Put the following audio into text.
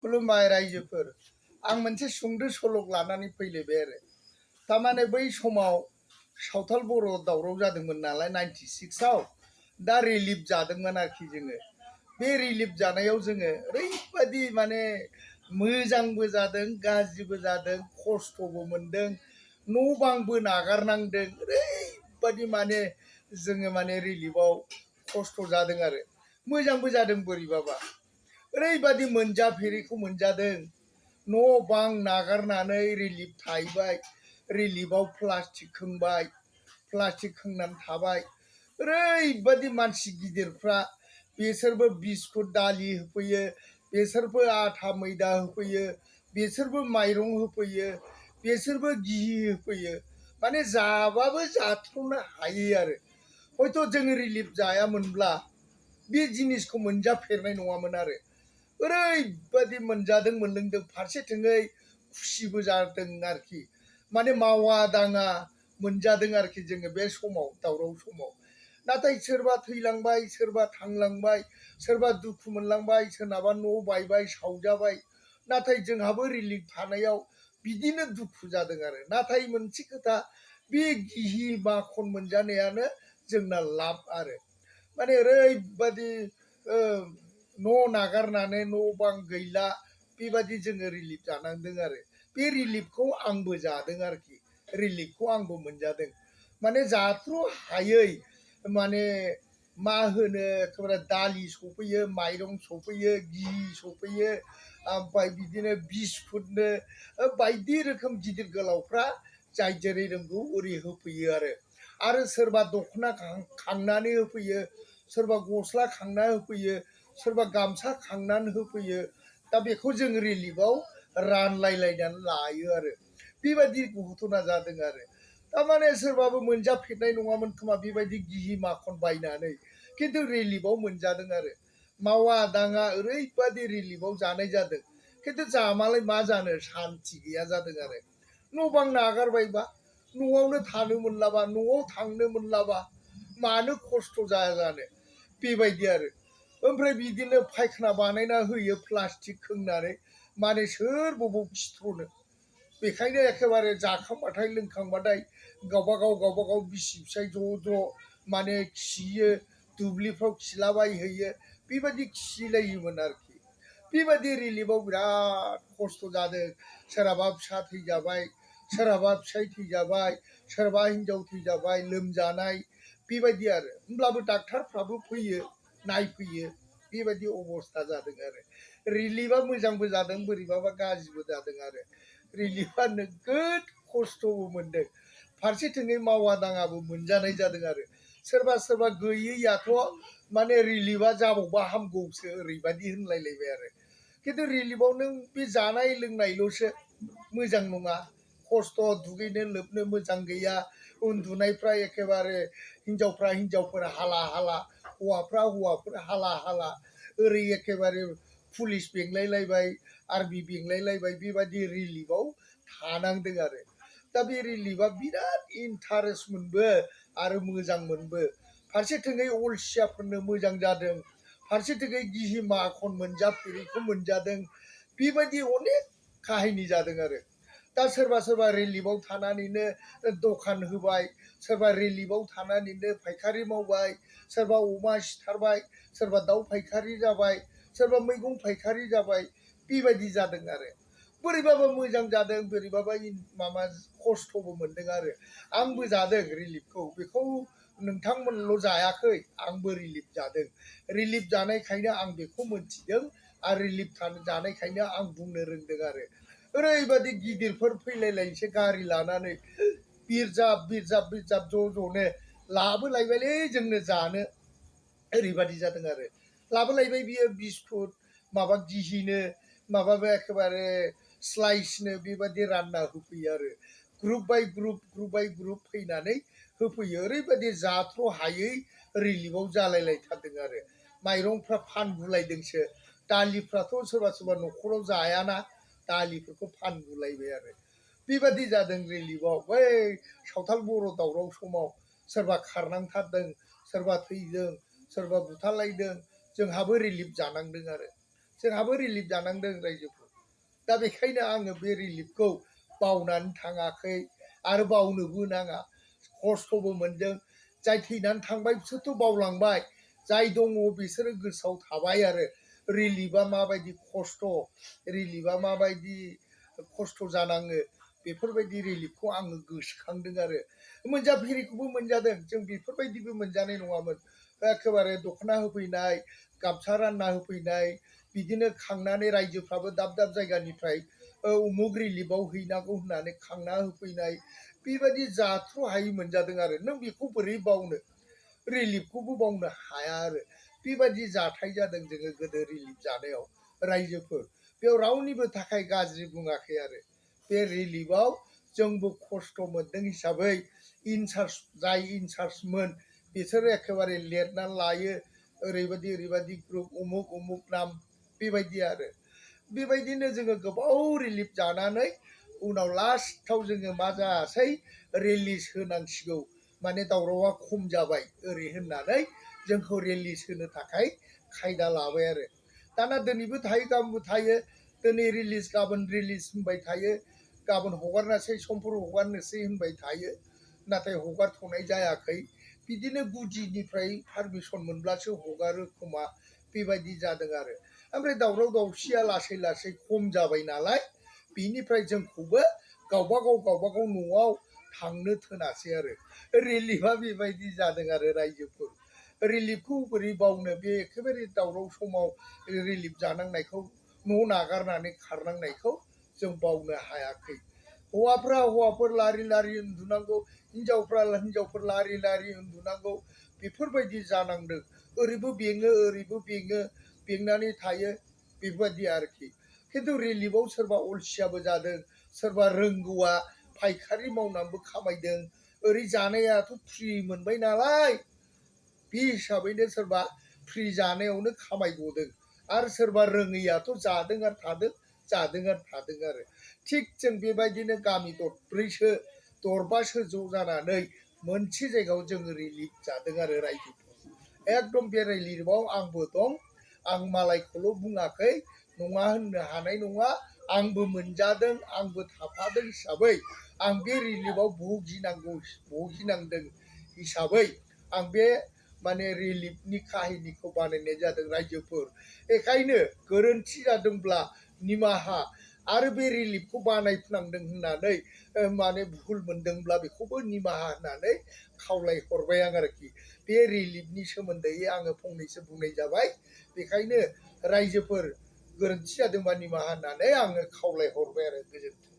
खुलुमबाय रायजोफोर आं मोनसे सुंद' सल' लानानै फैलायबाय आरो थारमाने बै समाव सावथाल बर' दावराव जादोंमोन नालाय 96आव दा रिलिफ जादोंमोन आरोखि जोङो बे रिलिफ जानायाव जोङो ओरैबादि माने मोजांबो जादों गाज्रिबो जादों खस्थ'बो मोनदों न' बांबो नागारनांदों ओरैबादि माने जोङो माने रिलिफआव खस्थ' जादों आरो मोजांबो जादों बोरैबाबा ओरैबादि मोनजाफेरैखौ मोनजादों न' बां नागारनानै रिलिफ थाहैबाय रिलिफआव प्लास्टिक खोंबाय प्लास्टिक खोंनानै थाबाय ओरैबादि मानसि गिदिरफ्रा बेसोरबो बिस्कुट दालि होफैयो बेसोरबो आथा मैदा होफैयो बेसोरबो माइरं होफैयो बेसोरबो गिहि होफैयो माने जाबाबो जाथ्र'नो हायो आरो हयथ' जों रिलिफ जायामोनब्ला बे जिनिसखौ मोनजाफेरनाय नङामोन आरो ओरैबादि मोनजादों मोनलोंदों फारसेथिङै खुसिबो जादों आरोखि माने मावा दाङा मोनजादों आरोखि जोङो बे समाव दावराव समाव नाथाय सोरबा थैलांबाय सोरबा थांलांबाय सोरबा दुखु मोनलांबाय सोरनाबा न' बायबाय सावजाबाय नाथाय जोंहाबो रिलिफ थानायाव बिदिनो दुखु जादों आरो नाथाय मोनसे खोथा बे गिहि माखन मोनजानायानो जोंना लाब आरो माने ओरैबादि न' नागारनानै न' बां गैला बेबादि जोङो रिलिफ जानांदों आरो बे रिलिफखौ आंबो जादों आरोखि रिलिफखौ आंबो मोनजादों माने जाथ्र' हायै माने मा होनो एखेबारे दालि सफैयो माइरं सफैयो गिहि सफैयो ओमफ्राय बिदिनो बिस्कुटनो बायदि रोखोम गिदिर गोलावफ्रा जाय जेरै रोंगौ ओरै होफैयो आरो सोरबा दख'ना खांनानै होफैयो सोरबा गस्ला खांना होफैयो सोरबा गामसा खांनानै होफैयो दा बेखौ जों रिलिफआव रानलायलायनानै लायो आरो बेबायदि घटना जादों आरो थारमाने सोरबाबो मोनजाफेरनाय नङामोन खोमा बेबायदि गिहि माखन बायनानै खिन्थु रिलिफआव मोनजादों आरो मावा दाङा ओरैबादि रिलिफआव जानाय जादों खिन्थु जामालाय मा जानो सान्थि गैया जादों आरो न' बां नागारबायबा न'आवनो थानो मोनलाबा न'आव थांनो मोनलाबा मानो खस्थ' जाया जानो बेबायदि आरो ओमफ्राय बिदिनो फायखाना बानायना होयो प्लास्टिक खोंनानै माने सोर बबाव खिथ्र'नो बेखायनो एखेबारे जाखांबाथाय लोंखांबाथाय गावबागाव बिसि फिसाय ज' माने खियो दुब्लिफ्राव खिलाबायहैयो बेबायदि खिलायोमोन आरोखि बेबायदि रिलिफआव बिराद खस्थ' जादों सोरहाबा फिसा थैजाबाय सोरहाबा फिसाय थैजाबाय सोरबा हिनजाव थैजाबाय लोमजानाय बेबायदि आरो होमब्लाबो डाक्टारफ्राबो फैयो नायफैयो बेबायदि अबस्था जादों आरो रिलिफआ मोजांबो जादों बोरैबाबा गाज्रिबो जादों आरो रिलिफआ नोगोद खस्थ'बो मोनदों फारसेथिङै मावा दाङाबो मोनजानाय जादों आरो सोरबा गैयैयाथ' माने रिलिफआ जाबावबा हामगौसो ओरैबायदि होनलायलायबाय आरो खिन्थु रिलिफआव नों बे जानाय लोंनायल'सो मोजां नङा खस्थ' दुगैनो लोबनो मोजां गैया उन्दुनायफ्रा एखेबारे हिनजावफ्रा हाला हाला हौवाफोर हाला हाला ओरै एखेबारे पुलिस बेंलायलायबाय आर्मि बेंलायलायबाय बेबायदि रिलिफआव थानांदों आरो दा बे रिलिफआ बिराद इन्टारेस्ट मोनबो आरो मोजां मोनबो फारसेथिङै अलसियाफोरनो मोजां जादों फारसेथिङै गिहि माखन मोनजाफेरैखौ मोनजादों बेबायदि अनेक काहिनि जादों आरो दा सोरबा रिलिफआव थानानैनो दखान होबाय सोरबा रिलिफआव थानानैनो फायखारि मावबाय सोरबा अमा सिथारबाय सोरबा दाउ फायखारि जाबाय सोरबा मैगं फायखारि जाबाय बेबायदि जादों आरो बोरैबाबा मोजां जादों बोरैबाबा माबा खस्थ'बो मोनदों आरो आंबो जादों रिलिफखौ बेखौ नोंथांमोनल' जायाखै आंबो रिलिफ जादों रिलिफ जानायखायनो आं बेखौ मोनथिदों आरो रिलिफ जानायखायनो आं बुंनो रोंदों आरो ओरैबादि गिदिरफोर फैलायलायनोसै गारि लानानै बिरजाब ज''नो लाबोलायबायलै जोंनो जानो ओरैबादि जादों आरो लाबोलायबाय बियो बिस्कुट माबा गिहिनो माबाबो एखेबारे स्लाइसनो बेबायदि रानना होफैयो आरो ग्रुप बाय ग्रुप फैनानै होफैयो ओरैबायदि जाथ्र' हायै रिलिफआव जालायलायथारदों आरो माइरंफ्रा फानगुलायदोंसो दालिफ्राथ' सोरबा न'खराव जायाना दालिफोरखौ फानगुलायबाय आरो बेबायदि जादों रिलिफआव बै सावथाल बर' दावराव समाव सोरबा खारनांथारदों सोरबा थैदों सोरबा बुथारलायदों जोंहाबो रिलिफ जानांदों आरो जोंहाबो रिलिफ जानांदों रायजोफोर दा बेखायनो आङो बे रिलिफखौ बावनानै थाङाखै आरो बावनोबो नाङा खस्थ'बो मोनदों जाय थैनानै थांबाय बिसोरथ' बावलांबाय जाय दङ बिसोरो गोसोआव थाबाय आरो रिलिफआ माबायदि खस्थ' रिलिफआ माबायदि खस्थ' जानाङो बेफोरबायदि रिलिफखौ आङो गोसोखांदों आरो मोनजाफेरिखौबो मोनजादों जों बेफोरबायदिबो मोनजानाय नङामोन एखेबारे दख'ना होफैनाय गामसा रानना होफैनाय बिदिनो खांनानै रायजोफ्राबो दाब दाब जायगानिफ्राय उमुक रिलिफआव हैनांगौ होननानै खांना होफैनाय बेबायदि जाथ्र' हायि मोनजादों आरो नों बेखौ बोरै बावनो रिलिफखौबो बावनो हाया आरो बेबायदि जाथाय जादों जोङो गोदो रिलिफ जानायाव रायजोफोर बेयाव रावनिबो थाखाय गाज्रि बुङाखै आरो बे रिलिफआव जोंबो खस्थ' मोनदों हिसाबै इनचार्ज जाय इनचार्जमोन बिसोरो एखेबारे लिरनानै लायो ओरैबायदि ग्रुप उमुक उमुक नाम बेबायदि आरो बेबायदिनो जोङो गोबाव रिलिफ जानानै उनाव लास्टआव जोङो मा जासै रिलिज होनांसिगौ माने दावरावआ खम जाबाय ओरै होननानै जोंखौ रिलिज होनो थाखाय खायदा लाबाय आरो दाना दिनैबो थायो गाबोनबो थायो दिनै रिलिज गाबोन रिलिज होनबाय थायो गाबोन हगारनोसै समफोर हगारनोसै होनबाय थायो नाथाय हगारथ'नाय जायाखै बिदिनो गुदिनिफ्राय पारमिसन मोनब्लासो हगारो खोमा बेबायदि जादों आरो ओमफ्राय दावराव दावसिया लासै लासै खम जाबाय नालाय बिनिफ्राय जोंखौबो गावबागाव न'आव थांनो थोनासै आरो रिलिफआ बेबायदि जादों आरो रायजोफोर रिलिफखौ बोरै बावनो बे एखेबारे दावराव समाव रिलिफ जानांनायखौ न' नागारनानै खारनांनायखौ जों बावनो हायाखै हौवाफोर लारि लारि उन्दुनांगौ हिनजावफोर लारि लारि उन्दुनांगौ बेफोरबायदि जानांदों ओरैबो बेङो बेंनानै थायो बेबायदि आरोखि खिन्थु रिलिफआव सोरबा अलसियाबो जादों सोरबा रोंगौआ फायखारि मावनानैबो खामायदों ओरै जानायाथ' फ्रि मोनबाय नालाय बे हिसाबैनो सोरबा फ्रि जानायावनो खामायगदों आरो सोरबा रोङैयाथ' जादों आरो थिग जों बेबायदिनो गामि दरबासो ज' जानानै मोनसे जायगायाव जोङो रिलिफ जादों आरो रायजोफोर एकदम बे रिलिफआव आंबो दं आं मालायखौल' बुङाखै नङा होननो हानाय नङा आंबो मोनजादों आंबो थाफादों हिसाबै आं बे रिलिफआव भुगिनांदों हिसाबै आं बे माने रिलिफनि काहिनिखौ बानायनाय जादों रायजोफोर बेखायनो गोरोन्थि जादोंब्ला निमाहा आरो बे रिलिफखौ बानायफिनांदों होननानै माने भुल मोनदोंब्ला बेखौबो निमाहा होननानै खावलायहरबाय आं आरोखि बे रिलिफनि सोमोन्दै आङो फंनैसो बुंनाय जाबाय बेखायनो रायजोफोर गोरोन्थि जादोंबा निमाहा होननानै आङो खावलायहरबाय आरो गोजोन्थों